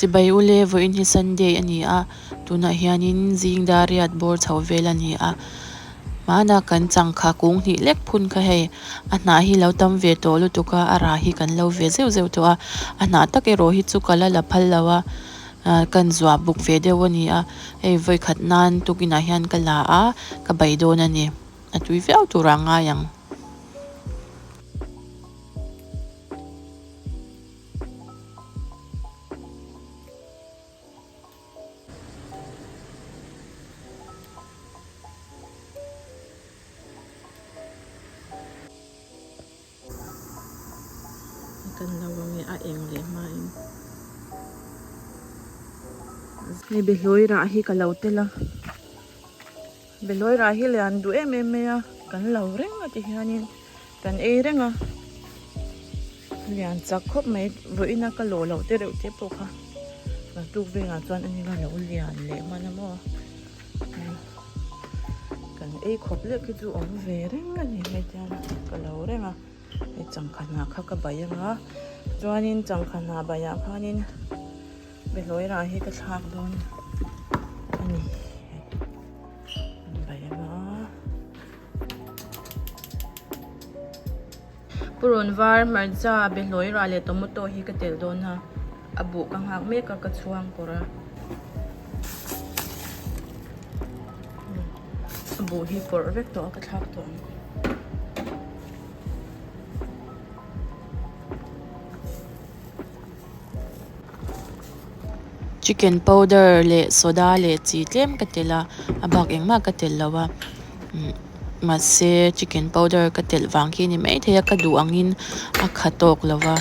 Chibai ule vawiin hi Sunday a ni a, tunah hianin zing dar riat bawr chho vel a ni a, hmanah kan changkha kung hnih lek phun kha hei a hnah hi lo tam ve tawh lutuk a, a rah hi kan lo ve zeuh zeuh tawh a, a hnah tak erawh hi chu ka la la phal lo a, kan zuah buk ve deuh a ni a, hei vawikhat nan tukinah hian ka la a, ka bei dawn a ni, a tui viau turah a ngai ang. Kan lo ang e a eng leh hma in hei behlawi rah hi ka lo tel a behlawi rah hi lian duh em em mai a kan lo reng a ti hianin kan ei reng a lian chak khawp mai vawiin a ka lawh loh te reuh te pawh kha naktuk vengah chuan a nila lo lian leh hman a maw. Kan ei khawp lek hi chu awm ve reng a ni hei tiang ka lo reng a hei changkha hnah kha ka bai ang a chuanin changkha hnah baiah khanin behlawi rah hi ka thlak dawn a ni an bai ang a. Purun var hmarcha behlawi rah leh tomato hi ka telh dawn a. A buh ka nghak mek a ka chhuang pawrh a a buh hi pawrh vek tawh a ka thlak tawh ang. Chicken powder leh soda leh chi tlem ka telh a a bak engmah ka telh lo a mahse chicken powder ka telh vang khi a ni maithei a ka duh angin a kha tawk lo va.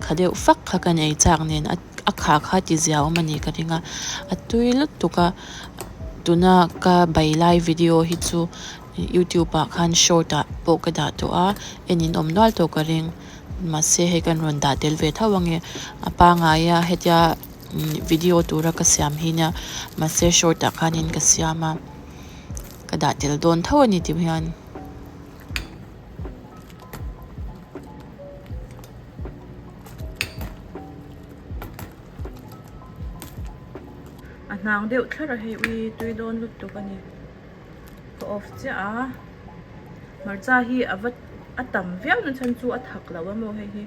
Kha deuh fak kha kan ei chak nen a a kha kha ti zia awm a ni ka ring a a tui lutuk a tuna ka bai lai video hi chu youtube ah khan short ah pawh ka dah tawh a en in awm nual tawh ka ring mahse hei kan rawn dah tel ve tho ange a pangai a hetia video tura ka siam hi nia mahse short ah khanin ka siam a ka dah tel dawn tho a ni tih hian. A hnang deuh thlar a hei ui tui dawn lutuk a ni ka off chiah a hmarcha hi a va a tam viau na chhan chu a thak lo a maw hei hi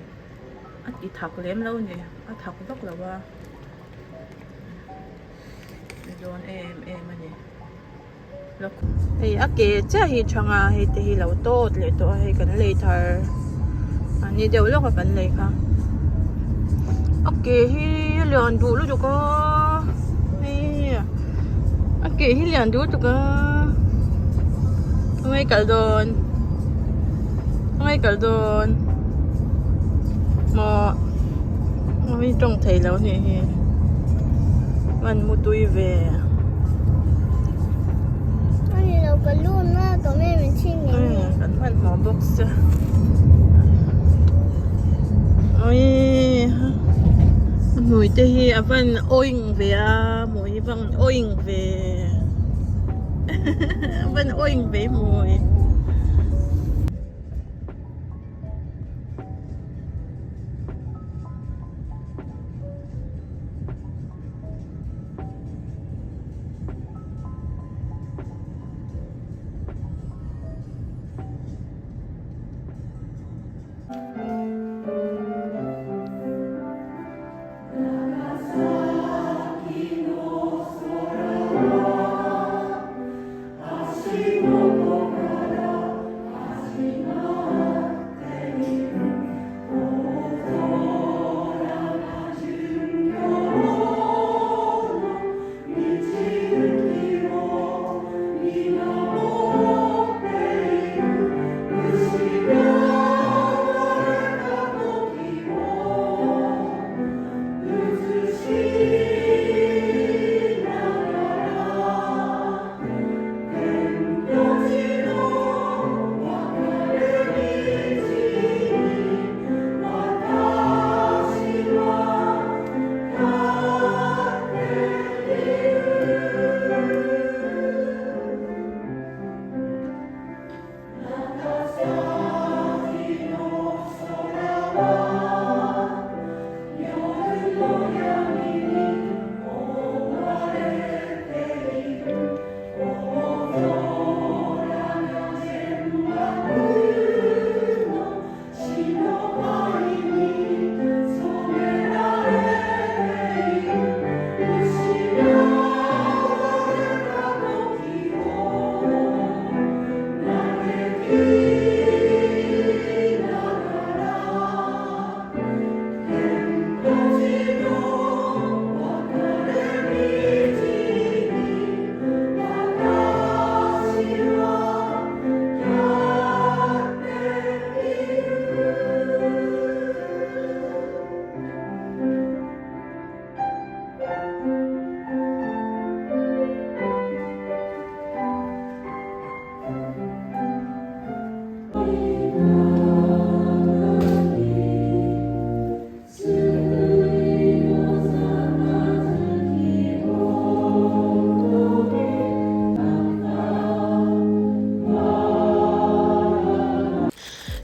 a ti thak lem lo a ni a thak vak lo a tui dawn em em a ni. Hei a ke chiah hi thang a hei te hi lo tawt leh tawh a hei kan lei thar a ni deuh lawk a kan lei kha a ke hi a lian duh lutuk a hei a ke hi lian duh lutuk a khawngaih kal dawn khawngaih kal dawn maw mi tawng thei lo a nih hi hman mu tui ve. Kan hmanhmawh bawk sia hmui te hi a van awing ve a hmui hi van awing ve a van awing ve hmui.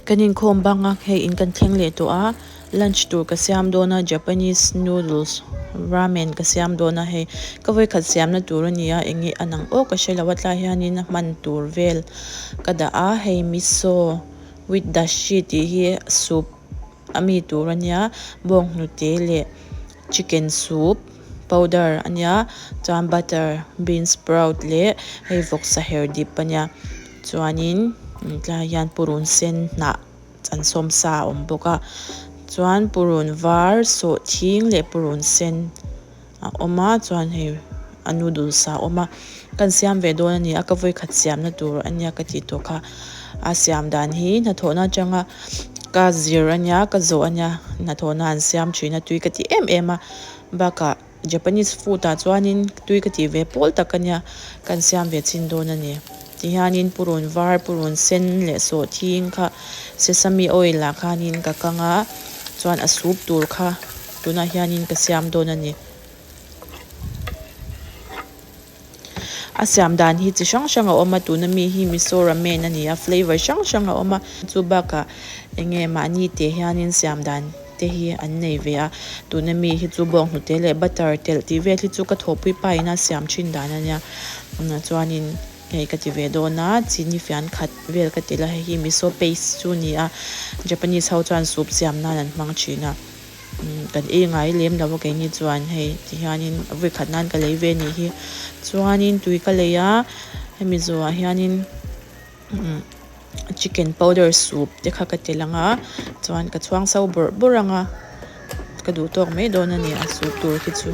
Kan inkhawm bang a, hei in kan thleng leh tawh a, lunch tur ka siam dawn a, Japanese noodles ramen ka siam dawn a hei ka vawikhat siamna tur a ni a, eng nge a nang aw ka hre lo a tlai hianin a hman tur vel ka dah a, hei miso with dashi tih hi soup a mi tur a nia, bawnghnute leh chicken soup powder a nia, chuan butter bean sprout leh hei vawksa her dip a nia chuanin tlaiah hian purun sen hnah an sawm sa a awm bawk a chuan purun var sawhthing leh purun sen a awm a chuan hei a noodles a awm a kan siam ve dawn a ni a ka vawikhat siamna tur a nia ka tih tawh kha a siam dan hi hnathawhna atanga ka zir a nia ka zawh a nia hnathawhna an siam thin a tui ka ti em em a bakah Japanese food ah chuanin tui ka tih ve pawl tak a nia kan siam ve chin dawn a ni tihianin purun var purun sen leh sawhthing kha sesame oil ah khanin ka kang a chuan a soup tur kha tunah hianin ka siam dawn a ni. A siam dan hi chi hrang hrang a awm a tuna mi hi miso ramen a ni a flavour hrang hrang a awm a chu bakah eng nge mahni te hianin siam dan te hi an nei ve a tuna mi hi chu bawnghnute leh butter telh tih vel hi chu ka thawhpui pa ina siam thin dan a nia chuanin hei ka ti ve dawn a chini fian khat vel ka ti la hei hi miso paste chu a ni a Japanese ho chuan soup siam nan an hmang thin a. Kan ei ngai lem lo a keini chuan hei ti hianin vawi khat nan ka lei ve anih hi chuanin tui ka lei a hemi zawhah hianin chicken powder soup te kha ka tel ang a chuan ka chhuang so bawrh bawrh ang a ka duh tawk mai dawn a ni a soup tur khi chu.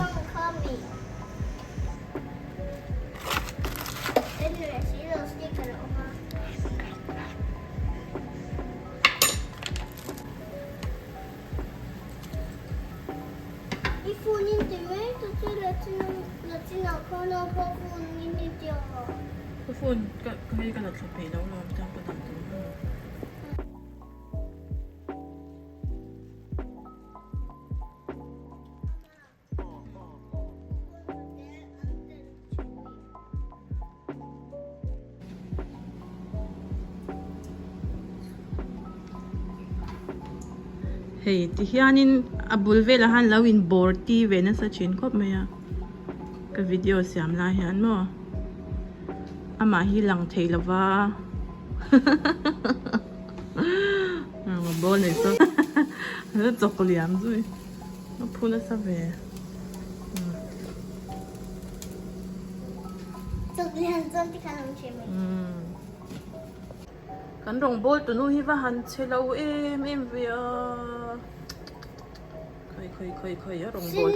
I phone in ti mai ta chu la chinah khan a pawh phone in ti tih a. Ka phone ka hei ka la thla peih lo lawm chuan ka dah tur maw. Hei ti hianin a bul velah hian lo in bawr ti ve nasa thin khawp mai a ka video siam lai hian maw amah hi lang thei lova bawl nei sawn chawk liam zui. A phu nasa ve. Kan rawngbawl tunu hi va han che lo em em ve a. Khawi khawi khawi khawi a rawngbawl.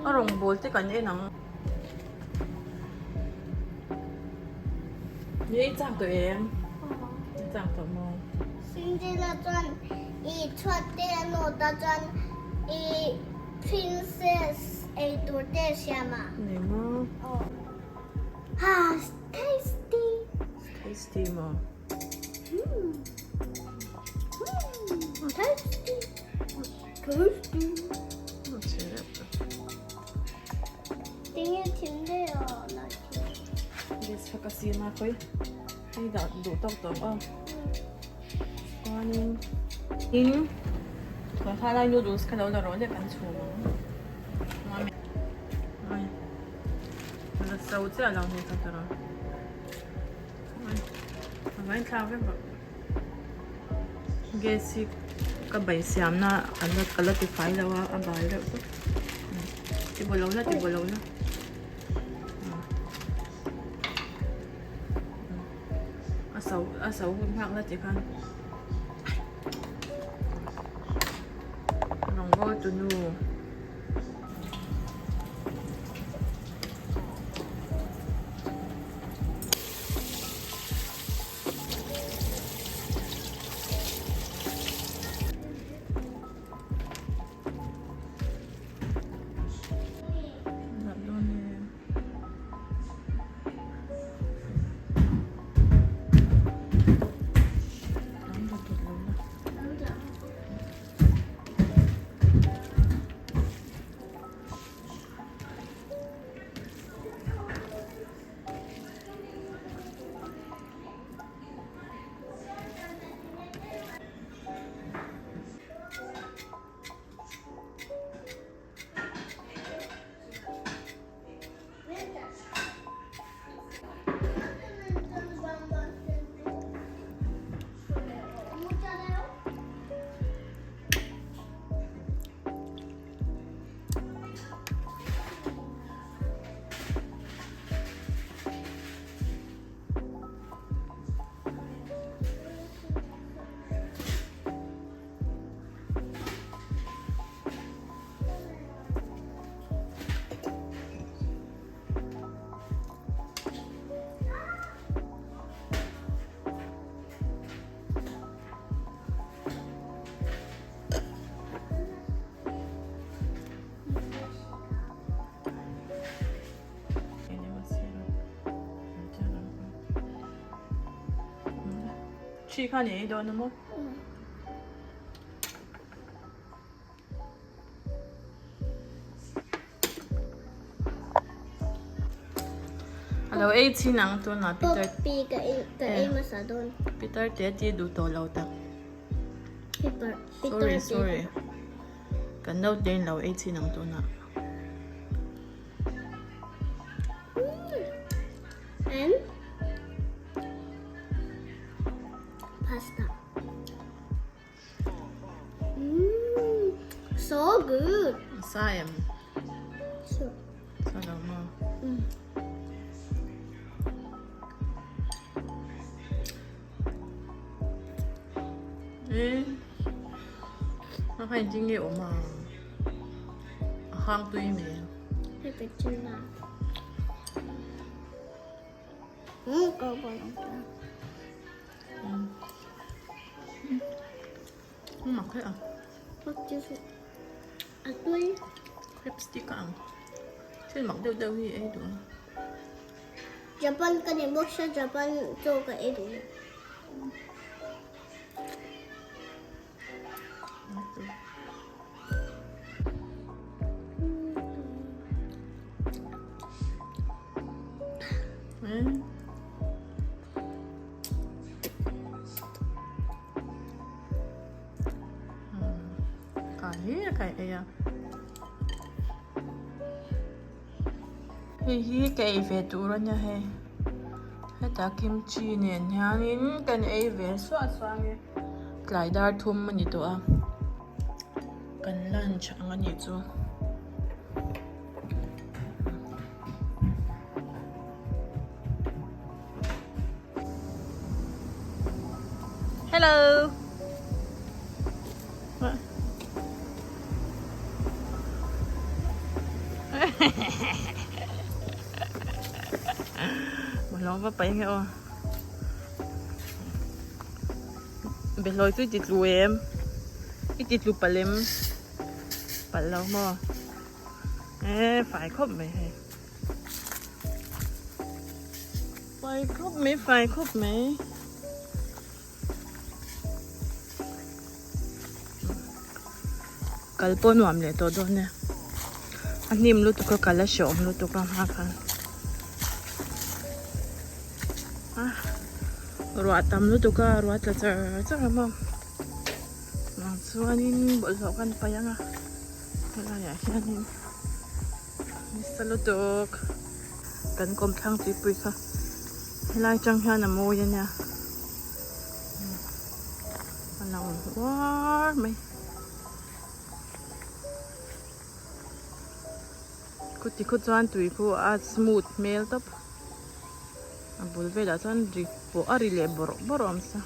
A rawngbawl te kan en ang. Ni ei chak tawh em? Ei chak tawh maw? Cinderella chuan i chhuat te a nawt a chuan i princess ei tur te a siam a. Nei maw? Aw. Ha, tasty. Tasty maw? Hmm. Hmm, tasty. Tasty. Tinge thim daih a la thim. Gas kha ka siam a khawi. Hei dah duh tawk tawk a. Chuanin in kha lai noodles kha lo la rawh leh kan chhum ang. Ai. La so chiah lo ni kha tawrh a. Ai. A ngaithla vek rawh. Gas hi ka bai siamna an la ka la ti fai lo a a bal deuh tawp ti baw lo la ti baw lo la a so a so hun nghak la ti khan rawngbawl tunu. Chi khan i ei dawn a maw? A lo ei chin ang tunah Peter. Poppy ka ei ka ei hmasa dawn. Peter te ti duh tawh lo tak. Peter Sorry sorry. Kan naute in lo ei chin ang tunah. And pasta. Mm, so good. Sa em. So. Sa lo maw. Mm. Eh. A kha in nge awm a. A hang tui mai. Hei pe chin la. Mm, ka bo lang ta. Mak hle a. A tui. Crab stick a ang. Thil mak deuh deuh hi ei duh a. Japan ka ni bawk sia Japan chaw ka ei duh. Hei hi ka ei ve tur a nia hei hetah kimchi nen hianin kan ei ve suah suah ang e tlai dar thum a ni tawh a kan lunch ang a nih chu. Hello. Bawlhhlawh va paih nge aw. Behlawi chu i ti tlu em? I ti tlu palh em? Palh lo maw? E fai khawp mai hei. Fai khawp mai fai khawp mai. Kal pawh nuam leh tawh dawn e. A hnim lutuk a kal a hrehawm lutuk a hma khan. A ruah tam lutuk a ruah tla char char a maw. Chuanin bawlhhlawh kan paih ang a helaiah hianin. Nasa lutuk kan kawmthlang tuipui kha helai atang hian a mawi a nia a lang uar mai khuti khu chuan tui khu a smooth hmel tawp a bul velah chuan ri pawh a ri leh bawrh bawrh a awm sa.